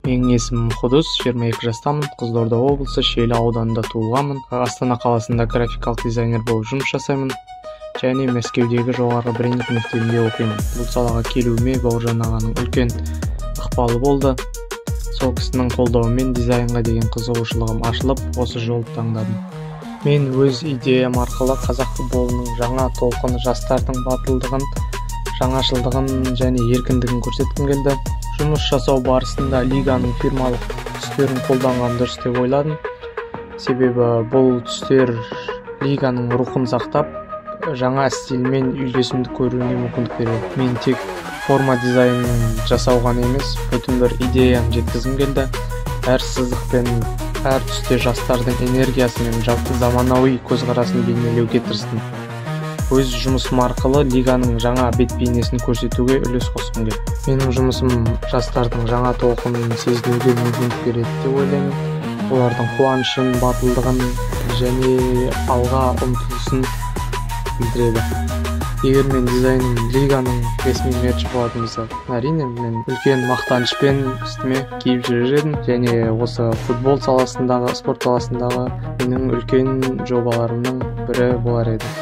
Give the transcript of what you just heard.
Менің есімім Құдыс, 22 жастамын, Қызылорда облысы Шиелі ауданында туылғанмын. Астана қаласында графикалық дизайнер болып жұмыс жасаймын және Мәскеудегі жоғарғы брендинг мектебінде оқимын. Бұл салаға келуіме Бауыржан ағаның үлкен ықпалы болды. Сол кісінің қолдауымен дизайнға деген қызығушылығым ашылып, осы жолды таңдадым. Мен өз идеям арқылы қазақ футболының жаңа толқыны, жастардың батылдығын, жаңашылдығын және еркіндігін көрсеткім келді. Жұмыс жасау барысында лиганың фирмалық түстерін қолданған дұрыс деп ойладым. Себебі бұл түстер лиганың рухын сақтап, жаңа стильмен үйлесімді көруіне мүмкіндік береді. Мен тек форма дизайнын жасау ғана емес, бүтін бір идеяны жеткізгім келді. Әр сызық пен әр түсте жастардың энергиясы мен жалпы заманауи көзқарасын бейнелеуге тырыстым. Өз жұмысым арқылы лиганың жаңа бет бейнесін көрсетуге үлес қосқым келді. Менің жұмысым жастардың жаңа толқынын сезінуге мүмкіндік береді деп ойлаймын. Олардың қуанышын, батылдығын және алға ұмтылысын білдіреді. Егер мен дизайным лиганың ресми мерчі болатын болса, әрине мен үлкен мақтанышпен үстіме киіп жүрер едім. Және осы футбол саласындағы, спорт саласындағы менің үлкен жобаларымның бірі болар еді.